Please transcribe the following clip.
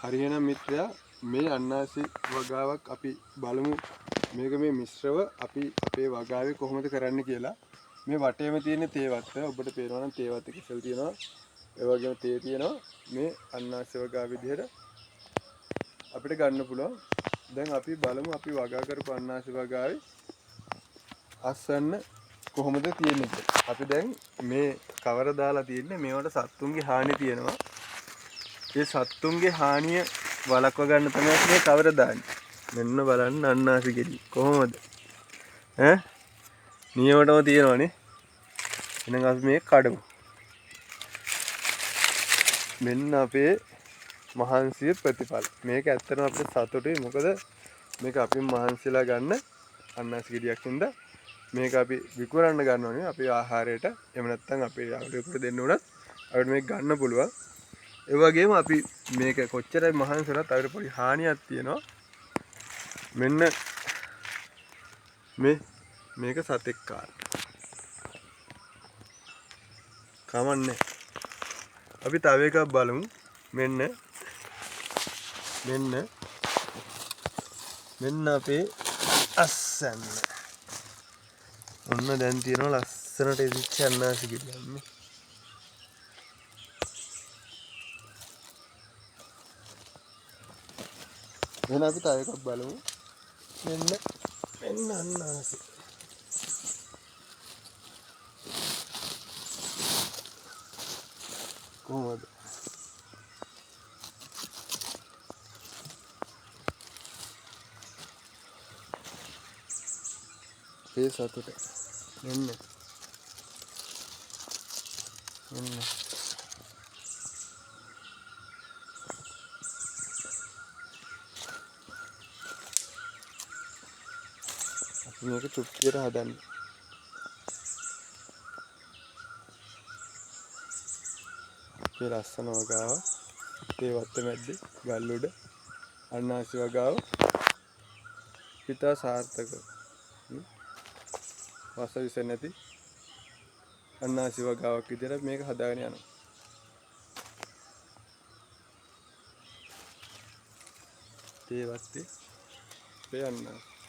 හරි එහෙනම් මිත්‍රයා, මේ අන්නාසි වගාවක් අපි බලමු. මේක මේ මිශ්‍රව අපි අපේ වගාවේ කොහොමද කරන්න කියලා. මේ වටේම තියෙන තේ වත්ත ඔබට පේනවා නම් තේ වත්ත කෙසෙල් තියෙනවා. ඒ වගේම තේ තියෙනවා. මේ අන්නාසි වගාව විදිහට අපිට ගන්න පුළුවන්. දැන් අපි බලමු අපි වගා කරපු අන්නාසි වගාවේ අස්වැන්න කොහොමද තියෙන්නේ කියලා. අපි දැන් මේ කවර දාලා තියෙන්නේ මේවට සත්තුන්ගේ හානි තියෙනවා. ඒ සත්තුන්ගේ හානිය වළක්ව ගන්න තමයි අපි මේ කවර දාන්නේ. මෙන්න බලන්න අන්නාසි ගෙඩි කොහොමද? ඈ නියමටම තියෙනවනේ. එහෙනම් අපි මේ කඩමු. මෙන්න අපේ මහන්සිය ප්‍රතිඵල. මේක ඇත්තටම අපිට සතුටුයි. මොකද මේක අපි මහන්සිලා ගන්න අන්නාසි ගෙඩියක් හින්දා මේක අපි විකුණන්න ගන්න ඕනේ අපේ ආහාරයට. එහෙම නැත්නම් අපේ යාළුවෙකුට දෙන්න උනත් අපිට මේක ගන්න පුළුවන්. ඒ වගේම අපි මේක කොච්චරයි මහන්සි වුණත් අපිට පොඩි හානියක් තියෙනවා. මෙන්න මේක සතෙක් කාලා. කමන්නේ. අපි තව එකක් බලමු. මෙන්න මෙන්න මෙන්න අපේ අස්සන්න. ඔන්න දැන් තියෙනවා ලස්සනට එදිච්ච අන්නාසි ගෙඩියක් මේ. එහෙනම් අපි තව එකක් බලමු. මෙන්න අන්නාසි. කොහොමද? ඒ සතුට. මෙන්න. මෙන්න. අපි මේක චුට්ටියට හදන්න. අපේ ලස්සන වගාව. තේ වත්ත මැද්දේ ගල් උඩ අන්නාසි වගාව. ඉතා සාර්ථක. වස විස නැති අන්නාසි වගාවක් විදිහට මේක හදාගෙන යනවා. තේ වත්තේ අපේ අන්නාසි.